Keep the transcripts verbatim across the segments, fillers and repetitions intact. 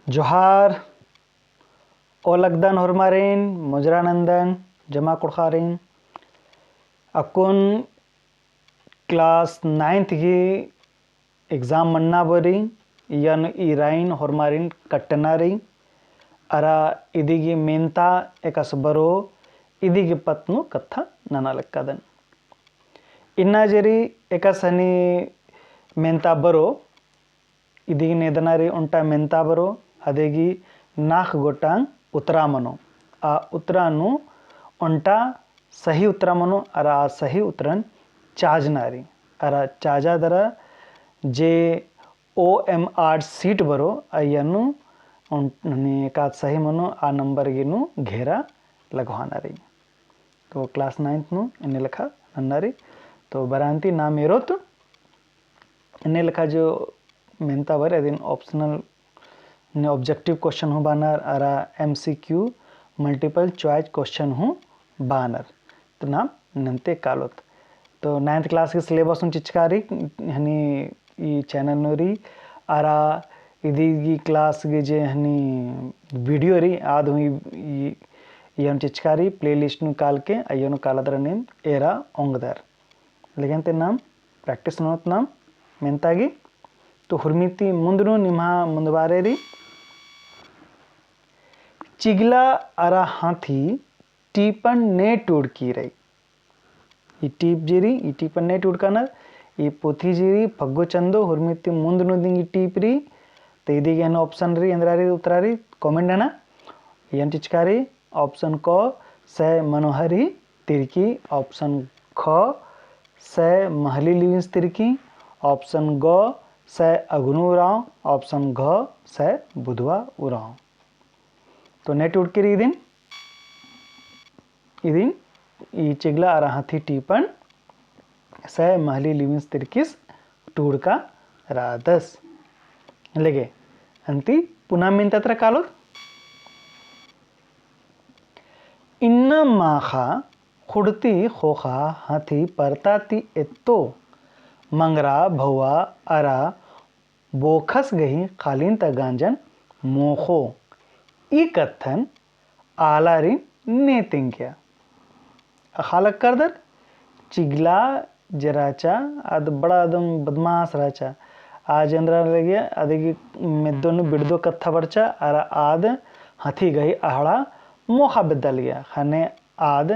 जोहार, ओलगदन होरमारिन, मुजरा नंदन, जमा कुँड़ुख़ारिन। अक्कुन class ninth गही exam मन्ना बरी, इयन ई राइन होरमारिन कट्टना रई। अरा इदी गही मेन्ता एकासे बरो, इदी गही पत्त नू कत्था नना लक्कादन। इन्ना जे रई एकासे हनी मेन्ता बरो, इदी गही नेदना रई ओन्टा मेन्ता बरो, अदी गही नाख़ गोटांग उतरा मनो। आ उतरा नू ओन्टा सही उतरा मनो, अरा आ सही उतरन चाजना रई। अरा चाजा दरा जे OMR sheet बरो, अइय्या नू ओन-, हनी एकाद सही मनो, आ number गही नू घेरा लगवाना रई। तो class ninth नू एन्ने लेखा नन्ना रई। तो बरआ ती नाम एरोत, एन्ने लेखा जो मेन्ता बरई अदिन optional ने objective question हूँ बअनर, अरा MCQ multiple choice question हूँ बअनर। तो नाम नन्ते कालोत। तो ninth class गही syllabus हूँ चिचका रई, हनी ई channel नू रई, अरा इदी गही class गही जे हनी video रई, आद हूँ ई, ई, ई हूँ चिचका रई, playlist नू कालके, अइय्या नू काला दरा नीम एरा ओंगदर। लेकिन ते नाम practice ननोत नाम मेन्ता गही। तो हुरमी ती मुन्द नू निम्हा मुन्दबारे रई। चिगला अरा हाथी टीपन ने टूड़की रई। ई टीप जे रई, ई टीपन ने टूड़कानर, ई पोथी जे रई, फग्गो चंदो, हुरमी ती मुन्द नू दिम ई टीप रई। तो इदी गही एन option रई, एन्दरा रई, उतरा रई, comment नना। एन चिचका रई, option क, सै मनोहरी तिर्की, option ख, सै महली लिविंस तिर्की, option ग, सै अगनू उराँव, option घ, सै बुधवा उराँव। तो ने टूड़की रई इदिन, इदिन ई चिगला अरा हाथी टीपन सै महली लिविंस तिर्कीस टूड़का रअदस। लेगे, अन्ती पुना मेन्ता तरा कालोत। इन्ना माखा खुड़ती ख़ोख़ा हाथी परता ती एत्तो मंगरा भौवा अरा बोखस गही खालिन ता गांजन मोख़ो। ई कत्थन आलारिन ने तेंगिया। अख़ा लक्करदर चिगला जे रहचा, आद बड़ा एकदम बदमाश रहचा। आद एन्दरा लगिया, आद गे मेद्दो नू बिड़दो कत्था बरचा, अरा आद हाथी गही अहड़ा मोख़ा बेद्दा लगिया। ख़ने आद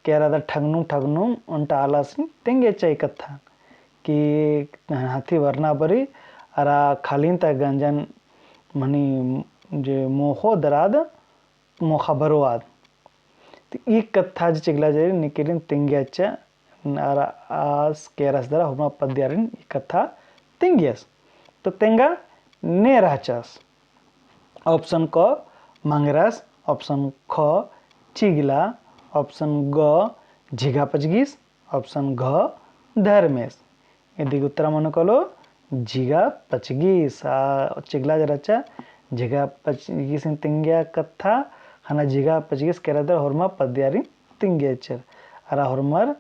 केरा दा ठगनुम ठगनुम ओन्टा आलासिन तेंगिया चिच्चा ई कत्था कि हाथी बरना बरी अरा खालिन ता गांजन मनी जे मोख़ो दरा आद मोख़ा बरो आद। तो ई कत्था जे चिगला जे रई निकिरिन तेंगिया चिच्चा अरा आस केरस दरा हुरमा पद्दियारिन ई कत्था तेंगियस। तो तेंगा ने रहचस। Option क मंगरस, option ख चिगला, option ग झिगा पचगिस, option घ धर्मेस। इदी गही उत्तरा मनो कालो झिगा पचगिस। आ चिगला जे रहचा झिगा पचगिसिन तेंगिया कत्था, ख़ने झिगा पचगिस केरा दरा होरमा पद्दियारिन तेंगिया चिच्चर। अरा होरमर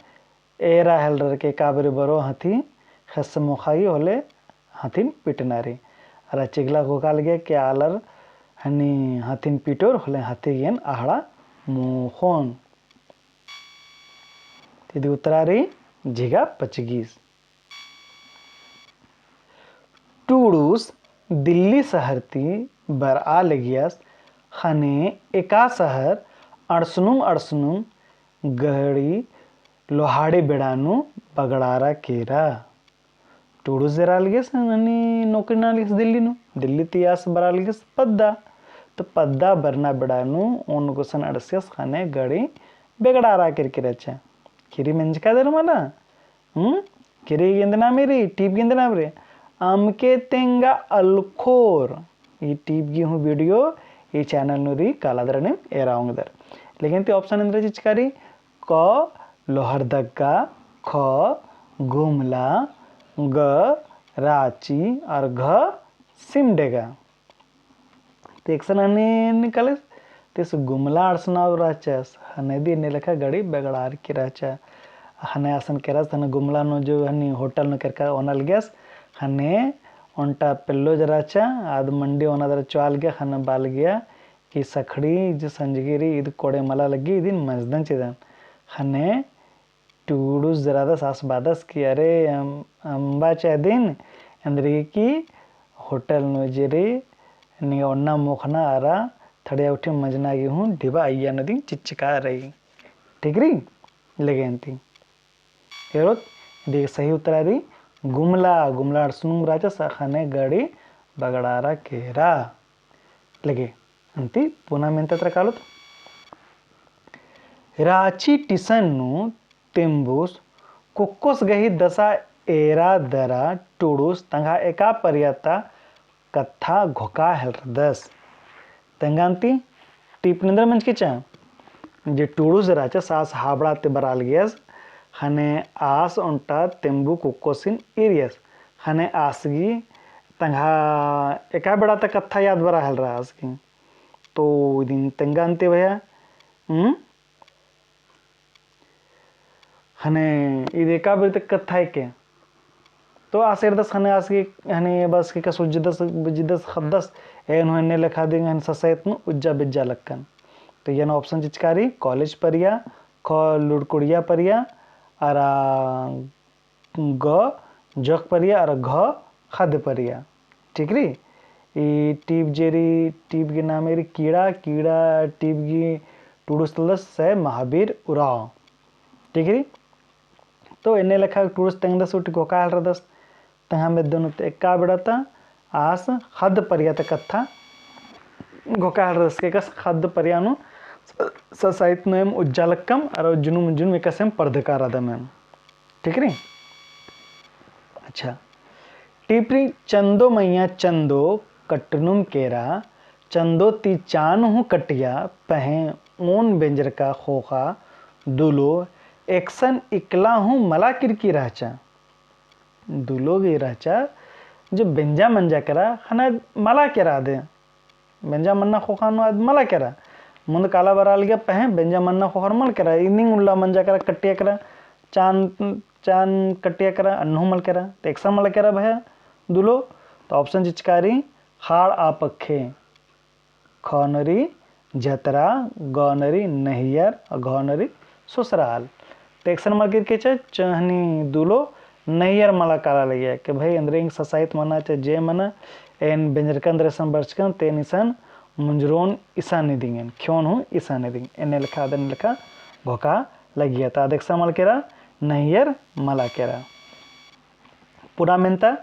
एरा हेलरर के काबरी बरो हाथी ख़ेस्स मोख़ा गही होले हाथिन पिटना रई। अरा चिगला ख़ोख़ा लगिया के आलर हनी हाथिन पिटोर होले हाथी गे एन अहड़ा मोख़ोन। इदी उत्तरा रई झिगा पचगिस। टूड़ुस दिल्ली शहर ती बरआ लगियस, ख़ने एका शहर अंड़सनुम अंड़सनुम गड़ी लोहाड़े बेड़ा नू बगड़ारा केरा। टूड़ुस जे रआ लगियस, हनी नौकरी नना लगियस दिल्ली नू। दिल्ली ती आस बरआ लगियस पद्दा। तो पद्दा बरना बेड़ा नू ओन गुसन अंड़सियस ख़ने गड़ी बेगड़ारा केरकी रहचा। किरी मेंजका दर मला? हम्म? किरी गे एन्देर नामे रई, टीप गे एन्देर नामे रई। अमके तेंगा अलख़ोर। ई टीप गही हूँ video ई channel नू रई, काला दरा नीम एरा ओंगदर। लेकिन ती option एन्देर चिचका रई, क लोहरदगा, ख गुमला, ग राँची और घ सिमडेगा। तो एकसन हनी निकालिस, तिस गुमला अंड़सना रहचस, ख़ने इदी एन्ने लेखा गड़ी बेगड़ारकी रहचा। ख़ने असन केरस, ख़ने गुमला नू जो हनी होटल नू केरका ओना लगियस, ख़ने ओन्टा पेल्लोज रहचा, आद मंडी ओना दरा चोआ लगिया, ख़ने बआ लगिया कि सखड़ी जे संजगी रई, ईद कोड़े मला लग्गी, इदिन मंजदन चिदन। ख़ने टुड़ुस जरादस आस बादस कि अरे अम-, अम्बा चादिन एन्देरगे कि होटल नू जे रई, निंगा ओन्ना मोख़ना अरा थड़िया उठी मंजना गे हूँ ढिबा अइया नदिन चिच्चका रई। ठीक रई? लगे अन्ती। एरोत इदी सही उत्तरा रई गुमला, गुमला अंड़सनुम रहचा ख़ने गड़ी बगड़ारा केरा। लगे अन्ती पुना मेन्ता तरा कालोत। राँची टिसन नू तेम्बुस कुक्कोस गही दसा एरा दरा टुड़ुस तंग्हा एका परिया ता कत्था घोका हेलरदस। तेंगा अन्ती टीप निंदर मंजकी चा। जे टुड़ुस रहचस आस हाबड़ा ती बरआ लगियस, ख़ने आस ओन्टा तेम्बु कुक्कोसिन ईरियस। ख़ने आस गही तंग्हा एका बेड़ा ता कत्था याद बरआ हेलरा आस गही। तो इदिन तेंगा अन्ती भैया, हम्म? ख़ने ईद एका बेड़ा ता कत्था हिके। तो आस एरदस ख़ने आस गही, ख़ने बस के कसुर जिदस, जिदस ख़द्दस, एन हूँ एन्ने लेखा दिम ख़ने ससाइत नू उज्जा बिज्जा लक्कन। तो एन option चिचका रई, कॉलेज परिया, ख लुड़कुड़िया परिया, अरा ग जोंख़ परिया, अरा घ ख़द्द परिया। ठीक रई? ई टीप जे रई, टीप गही नामे रई कीड़ा, कीड़ा टीप गही टुड़ुस तेंगदस सै महावीर उराँव। ठीक रई? तो एन्ने लेखा टुड़ुस तेंगदस उठी घोका हेलरदस। तंग्हा मेद्दो नू ते एका बेड़ा ता आस ख़द्द परिया ता कत्था घोका हेलरदस के कस ख़द्द परिया नू ससाइत नू एम उज्जा लक्कम अरा जुनुम जुनुम एकासे एम परदका रअदम एम। ठीक रई? अच्छा। टीप रई चन्दो मइय्याँ चन्दो कटनुम केरा, चन्दो ती चान हूँ कटिया, पहें ओन बेंजरका ख़ोख़ा, दुलो, एकसन इकला हूँ मला किरकी रहचा। दुलो गही रहचा, जो बेंजा मंजा केरा, ख़ने मला केरा दे। बेंजा मन्ना ख़ोख़ा नू आद मला केरा। मुन्द काला बरआ लगिया पहें बेंजा मन्ना ख़ोख़ा नू मल केरा। इन्निंग उल्ला मंजा केरा, कटिया केरा, चान, चान कटिया केरा, अन्नु मल केरा। तो एकसन मला केरा भैया दुलो, तो option चिचका रई ख़ाड़ आ पक्खे। ख नू रई जतरा, ग नू रई नहियर, घ नू रई ससुराल। तो एकसन मल किरकी चा, चहनी दुलो नहियर मला काला लगिया। कि भई एन्देर एंग ससाइत मना चा जे मना, एन बेंजरका एन्देर इसन बरचकन, ते एन इसन मुंजरोन इसन निदिंग, एन ख्योन हूँ इसन निदिंग। एन्ने लेखा, अदन लेखा घोका लगिया। तो आद एकसन मल केरा, नहियर मला केरा। पुना मेन्ता,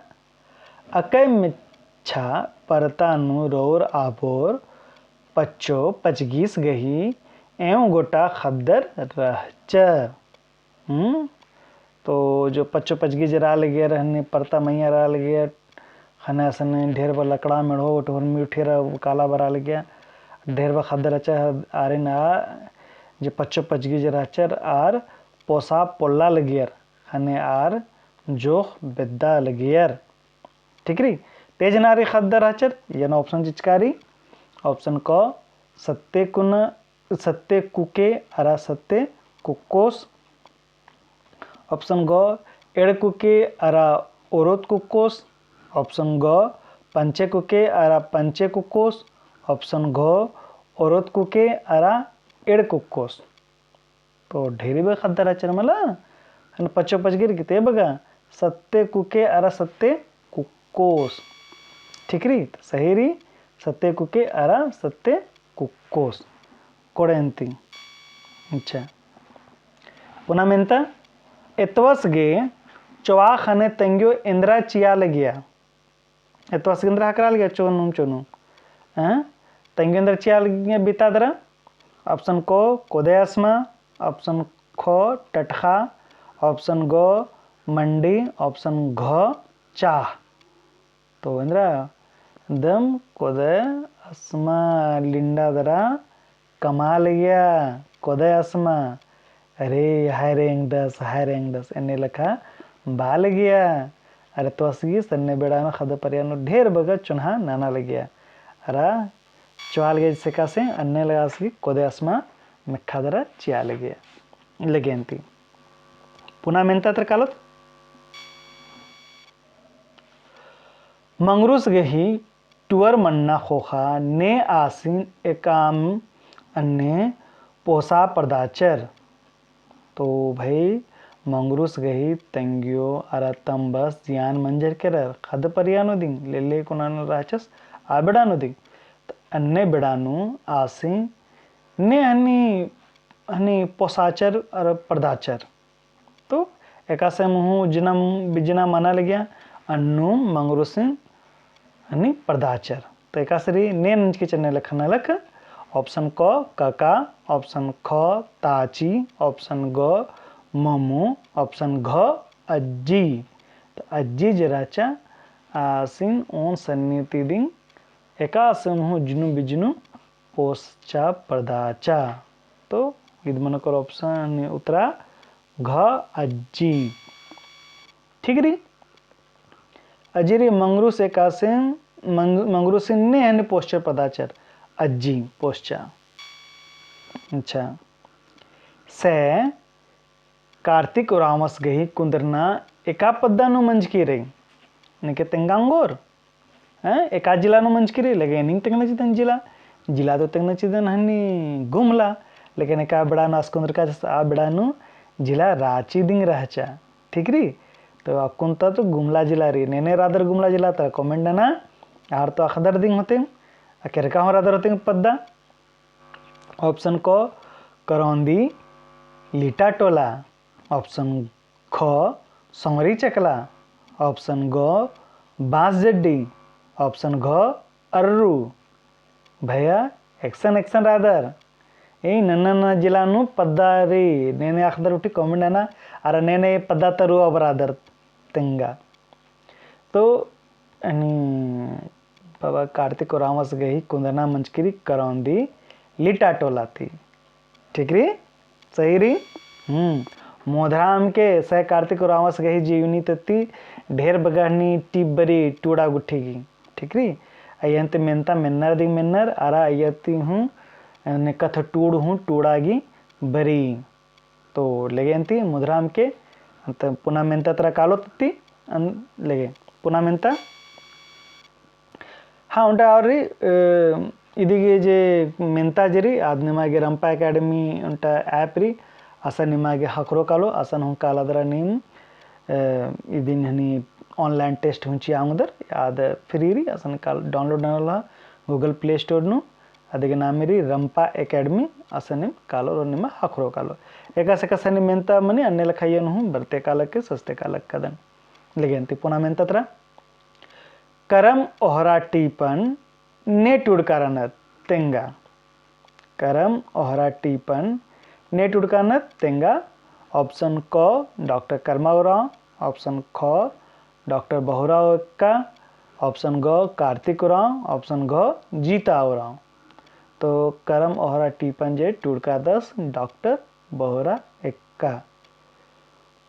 अकय मेच्छा परता नू रौर आबोर पच्चो पचगिस गही एंव गोटा ख़द्दर रहचर। हम्म? तो जो पच्चो पचगी जे रआ लगियर, हन्ने परता मइय्याँ रआ लगियर, ख़ने असने ढेर बा लकड़ा मेढ़ो, ओट हुरमी उठेरा काला बरआ लगिया। ढेर बा ख़द्दर रहचर आरिन आ, जे पच्चो पचगी जे रहचर आर पोसा पोल्ला लगियर, ख़ने आर जोंख़ बेद्दा लगियर। ठीक रई? ते जना रई ख़द्दर रहचर, एन option चिचका रई। Option क, सत्ते कुन, सत्ते कुके अरा सत्ते कुक्कोस। Option ग, एड़ कुके अरा ओरोत कुक्कोस। Option ग, पंचे कुके अरा पंचे कुक्कोस। Option घ, ओरोत कुके अरा एड़ कुक्कोस। तो ढेरी बा ख़द्दर रहचर मला, ख़ने पच्चो पचगिर किते बगा, सत्ते कुके अरा सत्ते कुक्कोस। ठीक रई? तो सही रई, सत्ते कुके अरा सत्ते कुक्कोस। कोड़े अन्ती। अच्छा। पुना मेन्ता, एतवस गे चोआ ख़ने तंग्यो एन्द्रा चिआ लगिया। एतवास गे एन्द्रा ख़क्खरा लगिया चोनुम चोनुम। हैं? तंग्यो एन्द्रा चिआ लगिया बिता दरा। Option क कोदय असमा, option ख टटख़ा, option ग मंडी, option घ चाह। तो एन्द्रा दम कोदय असमा लिंडा दरा कमआ लगिया, कोदय असमा। अरे, हाय रे एंगदस, हाय रे एंगदस, एन्ने लेखा बआ लगिया। अरा एतवास गे सन्ने बेड़ा नू ख़द्द परिया नू ढेर बग्गे चोन्हा नना लगिया। अरा चोआ लगिया जैसे कासे, अन्ने लेखा आस गे कोदय असमा मेक्खा दरा चिआ लगिया। लगे अन्ती। पुना मेन्ता तर कालोत। मंगरुस गही टुअर मन्ना ख़ोख़ा ने आसिन एकाम अन्ने पोसा परदाचर। तो भई मंगरुस गही तंग्यो अरा तम्बस जियान मंजर केरर ख़द्द परिया नू दिम, लेले कुना नू रहचस आ बेड़ा नू दिम। त अन्ने बेड़ा नू आसिन ने हनी, हनी पोसाचर अरा परदाचर। तो एकासे मुहु जिना बिजना मना लगिया अन्नु मंगरुसिन हनी परदाचर। तो एकासे रई ने नंजकी चन्ने लखना लख। Option क कका, option ख ताची, option ग ममु, option घ अज्जी। तो अज्जी जे रहचा आसिन ओन सन्नी ती दिम एकासे मुहु जिनु बिजनु पोसचा परदाचा। तो इद मनकर option उत्तरा घ अज्जी। ठीक रई। अज्जी रई मंगरुस एकासे मंग-, मंगरुसिन ने हनी पोसचा परदाचर। अज्जी पोसचा। अच्छा। से कार्तिक उराँवस गही कुन्दरना एका पद्दा नू मंजकी रई। नेके तेंगा ओंगोर? हैं? एका जिला नू मंजकी रई, लेकिन एनिंग तेंगना चिदन जिला। जिला तो तेंगना चिदन हनी गुमला, लेकिन एका बेड़ा नू आस कुन्दरका आ बेड़ा नू जिला राँची दिम रहचा। ठीक रई? तो अक्कुन ता तो गुमला जिला रई, ने ने रअदर गुमला जिला तरा comment नना, आर तो अख़दर दिम होतेम, आ केरका हूँ रअदर होतेम पद्दा। Option क करौंदी लिटा टोला, option ख सौंरी चकला, option ग बांस जड्डी, option घ अर्रू। भैया एकसन एकसन रअदर। ए नन्ना नन्ना जिला नू पद्दा रई, ने ने अख़दर उठी comment नना, अरा ने ने पद्दा तरा अबड़ादर तेंगा। तो एन्ने बाबा कार्तिक उराँवस गही कुन्दरना मंजकी रई करौंदी लिटा टोला ती। ठीक रई? सही रई? हम्म। मोधराम के से कार्तिक उराँवस गही जीवनी तत्ती ढेर बग्गे हनी टीप बरई टूड़ा गुट्ठी गही। ठीक रई? अइय्या ती मेन्ता मेन्नर दिम मेन्नर, अरा अइय्या ती हूँ एन्ने कत्थ टूड़ हूँ टूड़ा गही बरई। तो लेगे अन्ती मोधराम के, अन्त पुना मेन्ता तरा कालो तत्ती, अन लेगे पुना मेन्ता। हाँ, ओन्टा और रई, अ, इदिगे जे मेन्ता जे रई, आद निमा गे रंपा Academy ओन्टा app रई, असन निमा गे ख़क्खरो कालो, असन हूँ काला दरा नीम, अ, इदिन हनी online test हूँ चिआ ओंगदर, आद free रई, असन काल download नना ला Google Play Store नू, अदिगे नामे रई रंपा Academy, असन नीम कालो और निमा ख़क्खरो कालो। एकासे एकासे नीम मेन्ता मनी अन्ने लेखा अइय्या नू हूँ बरते कालक के सस्ते कालक कादन। लेगे अन्ती पुना मेन्ता तरा। करम ओहरा टीपन ने टूड़का रअनर तेंगा। करम ओहरा टीपन ने टूड़का रअनर तेंगा। Option क डॉक्टर करमा उराँव, option ख डॉक्टर बहुरा एक्का, option ग कार्तिक उराँव, option घ जीता उराँव। तो करम ओहरा टीपन जे टूड़कादस डॉक्टर बहुरा एक्का।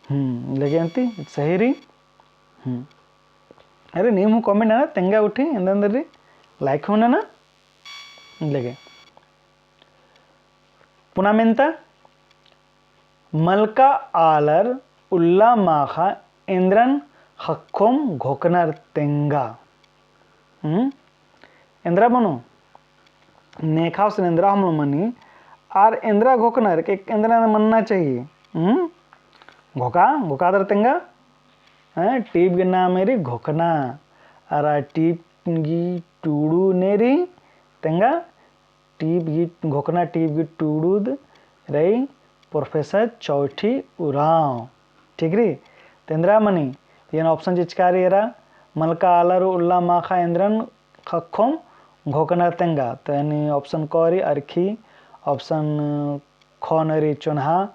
हम्म, लेगे अन्ती सही रई। हम्म। अरे, नीम हूँ comment नना, तेंगा उठी, एन्देर एन्देर रई, like हूँ नना, लेगे। पुना मेन्ता, मलका आलर उल्ला माखा एन्द्रन ख़क्खोम घोखनर तेंगा। हम्म? एन्द्रा मनो? नेखा हुसन एन्द्रा हमलो मनी, आर एन्द्रा घोखनर के एन्द्रा मन्ना चाहिए। हम्म? घोखा, घोखा दर तेंगा? हैं, टीप गे नामे रई घोखना, अरा टीप गही टूड़ू ने रई तेंगा, टीप गही, घोखना टीप गही टूड़ूद रई प्रोफेसर चौठी उराँव। ठीक रई? तो एन्द्रा मनी, एन option चिचका रई एरा, मलका आलर उल्ला माखा एन्द्रन ख़क्खोम घोखनर तेंगा। तो यानी option क रई अरखी, option ख नू रई चोन्हा,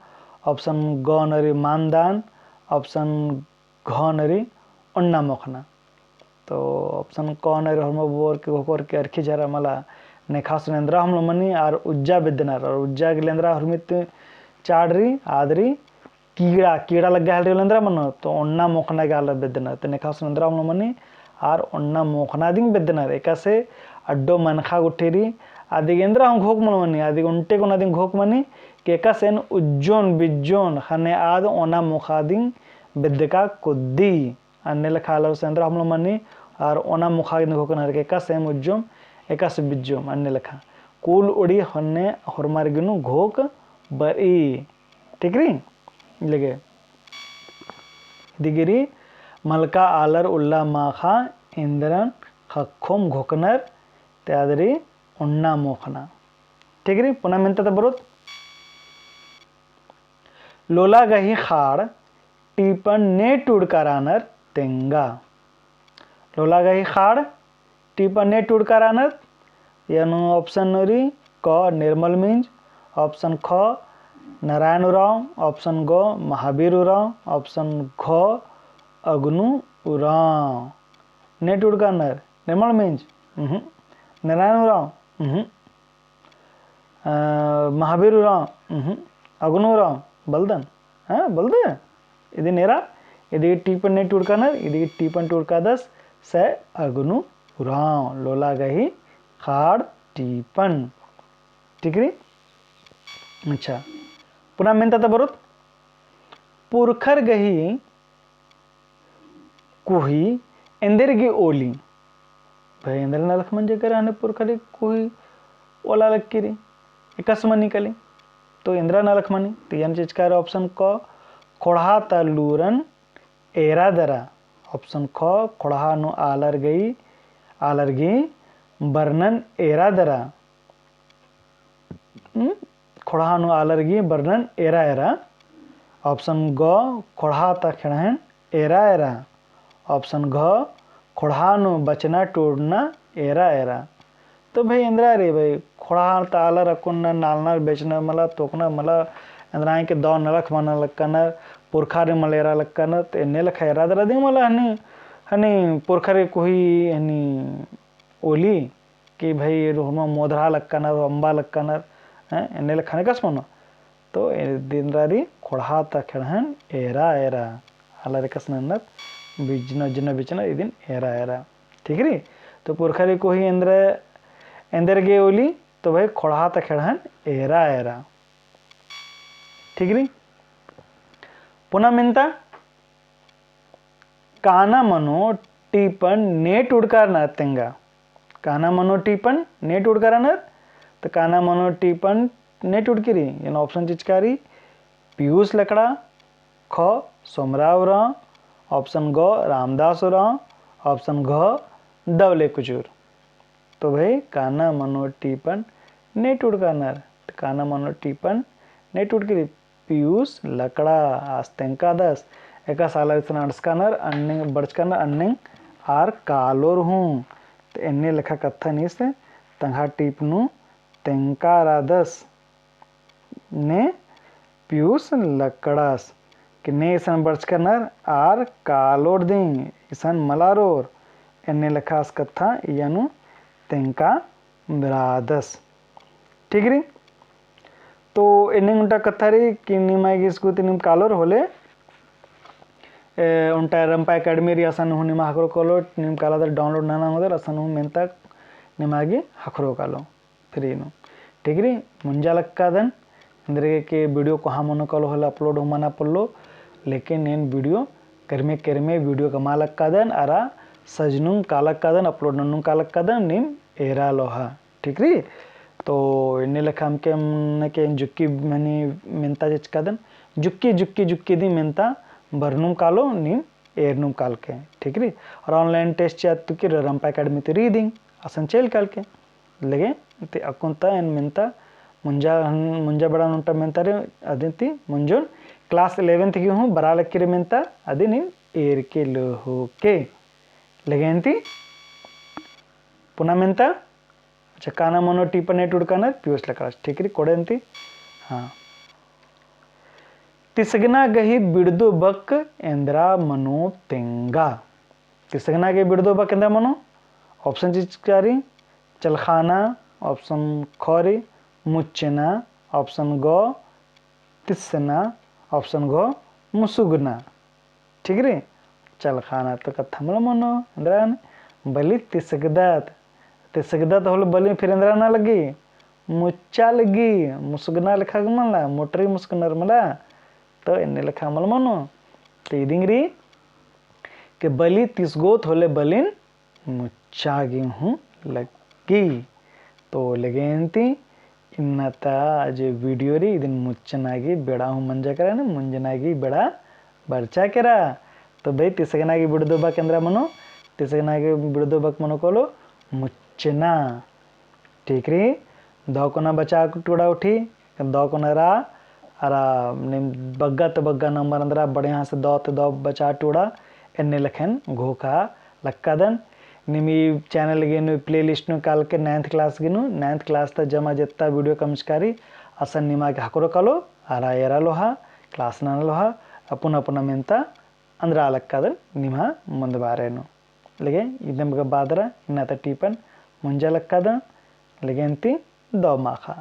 option ग नू रई मानदान, option घ नू रई ओन्ना मोखना। तो option क नू रई होरमा बोर के घोखोर के अरखी झरा मला नेखा हुसन एन्द्रा हमलो मनी आर उज्जा बेद्दनर, आर उज्जा गे एन्द्रा होरमित चाड़ रई, आद रई कीड़ा, कीड़ा लग्गा हेलरी एन्द्रा मनो, तो ओन्ना मोखना गे आलर बेद्दनर। तो नेखा हुसन एन्द्रा हमलो मनी, आर ओन्ना मोखना दिम बेद्दनर। एकासे अड्डो मनखा गुट्ठी रई, अदिगे एन्द्रा हूँ घोख मल मनी, अदिगे ओन्टे कोना दिम घोख मनी, के एकासे एन उज्जोन, बिज्जोन, ख़ने आद ओना मोखा दिम बेद्दका कुद्दी। अन्ने लेखा आलर हुसन एन्द्रा हमलो मनी, आर ओना मोख़ा गे नू घोखनर के एकासे मुज्जोम, एकासे बिज्जोम, अन्ने लेखा। कुल उड़ी होन्ने होरमर गे नू घोख बरई। ठीक रई? लगे। इदिगे रई मलका आलर उल्ला माख़ा एन्देरन ख़क्खोम घोखनर, ते आद रई ओन्ना मोख़ना। ठीक रई? पुना मेन्ता ता बरओत। लोला गही ख़ाड़ टीपन ने टूड़का रअनर तेंगा। लोला गही ख़ाड़ टीपन ने टूड़का रअनर, यानो option नू रई क निर्मल मिंज, option ख नारायण उराँव, option ग महावीर उराँव, option घ अगनू उराँव। ने टूड़का रअनर निर्मल मिंज, उहुँ। नारायण उराँव, उहुँ। अ, महावीर उराँव, उहुँ। अगनू उराँव, बलदन? हाँ, बलदन? इदिन एरा, इदिगे टीपन ने टूड़का रअनर, इदिगे टीपन टूड़कादस, से अगनू उराँव, लोला गही ख़ाड़ टीपन। ठीक रई? अच्छा, पुना मेन्ता ता बरओत। पुरखर गही कोही एन्देरगे ओली। भाई, एन्देर नलख मंजा केरा हने पुरखर गही कोही ओला लगी रई। एकासे मनी काली। तो एन्देर नलख मनी। तो यान चिचका रई option क, ख़ोंड़हा ता लूरन एरा दरा। Option ख, ख़ोंड़हा नू आलर गही, आलर गही बरनन एरा दरा। हम्म? ख़ोंड़हा नू आलर गही बरनन एरा एरा। Option ग, ख़ोंड़हा ता खेड़हन एरा एरा। Option घ, ख़ोंड़हा नू बचना टूड़ना एरा एरा। तो भाई, एन्देर रई भाई, ख़ोंड़हा ता आलर अक्कुन नालनर बेचनर मला, तोकनर मला, एन्देर के दव नलख मना लक्कनर, पुरखर मल एरा लक्कनर, तो एन्ने लेखा एरा दरा दिम मला हनी, हनी पुरखर गही कोही हनी ओली, कि भाई, होरमा मोधरा लक्कनर, अम्बा लक्कनर, हैं, एन्ने लेखा एकासे मनो। तो एन्देर रई ख़ोंड़हा ता खेड़हन एरा एरा। आलर एकासे नन्नर बिजना, बिजना, बिजना, इदिन एरा एरा। ठीक रई? तो पुरखर गही कोही एन्देर, एन्देरगे ओली, तो भाई, ख़ोंड़हा ता खेड़हन एरा एरा। ठीक रई? पुना मेन्ता, काना मनो टीपन ने टूड़का रअनर तेंगा। काना मनो टीपन ने टूड़का रअनर, तो काना मनो टीपन ने टूड़की रई, यानी option चिचका रई, पीयूष लकड़ा, ख सोमरा उराँव, option ग रामदास उराँव, option घ दवले कुजूर। तो भाई, काना मनो टीपन ने टूड़का रअनर, तो काना मनो टीपन ने टूड़की रई, पीयूष लकड़ा। आस तेंगकादस, एकासे आलर इसन अंड़सकानर, अन्नेंग बरचकानर, अन्नेंग आर कालोर हूँ। तो एन्ने लेखा कत्थन इस तंग्है टीप नू तेंगका रअदस ने पीयूष लकड़ास, कि ने इसन बरचकानर आर कालोर दिम, इसन मल रओर, एन्ने लेखा आस कत्था इया नू तेंगका रअदस। ठीक रई? तो एन्ने ओन्टा कत्था रई कि निमा गे इसगो ती नीम कालोर होले, ए, ओन्टा रंपा एकेडमी रई, असन हूँ निमा ख़क्खरो कालो, नीम कालादर download नना ओंगदर, असन हूँ मेन्ता निमा गे ख़क्खरो कालो। Free नू। ठीक रई, मुंजा लक्कादन, एन्देरगे के video कोहा मनो कालो होले upload हूँ मना पोल्लो, लेकिन एन video केरमे केरमे video कमआ लक्कादन, अरा सजनुम कालक्कादन, upload ननुम कालक्कादन, नीम एरा लोहा। ठीक रई? तो एन्ने लेखा अमके मने के जुक्की मनी मेन्ता चिचकादन, जुक्की, जुक्की, जुक्की दिम मेन्ता बरनुम कालो, नीम एरनुम कालके। ठीक रई? अरा online test चिआ तुकी रंपा एकेडमी ती रई दिम, असन चइल कालके। लगे, ती अक्कुन ता एन मेन्ता मुंजा, मुंजा बड़ा नू ओन्टा मेन्ता रई, अदिन ती मुंजुन class eleventh गे हूँ बरआ लगी रई मेन्ता, अदिन नीम एरके लोहोके। लगे एन ती पुना मेन्ता, अच्छा, काना मनो टीपन ने टूड़का रअनर, पीयूष लकड़ास। ठीक रई, कोड़े एन ती। हाँ। तिसगना गही बिड़दो बक एन्देरा मनो तेंगा। तिसगना गही बिड़दो बक एन्देरा मनो? Option चिचका रई, चलखाना, option ख रई, मुच्चना, option ग, तिसना, option घ, मुसुगना। ठीक रई? चलखाना तो कत्था मल मनो, एन्देरा बली तिसगदत। तिसगदत होले बलिन फिर एन्देरा नना लगी? मुच्चा लगी, मुसुगना लेखा गे मला, मोटरी मुसुगनर मला। तो एन्ने लेखा मल मनो। तो इदिंग रई कि बली तिसगोत होले बलिन मुच्चा गे हूँ लग्गी। तो लगे अन्ती इन्ना ता जे video रई इदिन मुच्चना गे बेड़ा हूँ मंजा केरा ने मुंजना गे बेड़ा बरचा केरा। तो भाई तिसगना गे बिड़दो बक एन्दरा मनो, तिसगना गे बिड़दो बक मनो कालो मुच्चना। ठीक रई, दौ कोना बचा टुड़ा उठी, दौ कोना रा, अरा नीम बग्गा ता बग्गा number एन्दरा बढ़िया से दौ ता दौ बचा टुड़ा, एन्ने लेखेन घोखा लक्कादन। नीम ई channel गे नू playlist नू काल के ninth class गे नू, ninth class ता जमा जेत्ता video कमचका रई, असन निमा गे हकरो कालो, अरा एरा लोहा, class नना लोहा, अपुन अपुन मेन्ता एन्दरा लक्कादन निमा मुन्द बारे नू। लगे इदम गा बादरा इन्ना ता टीपन मुंजा लक्कादन। लगे अन्ती दौ माखा।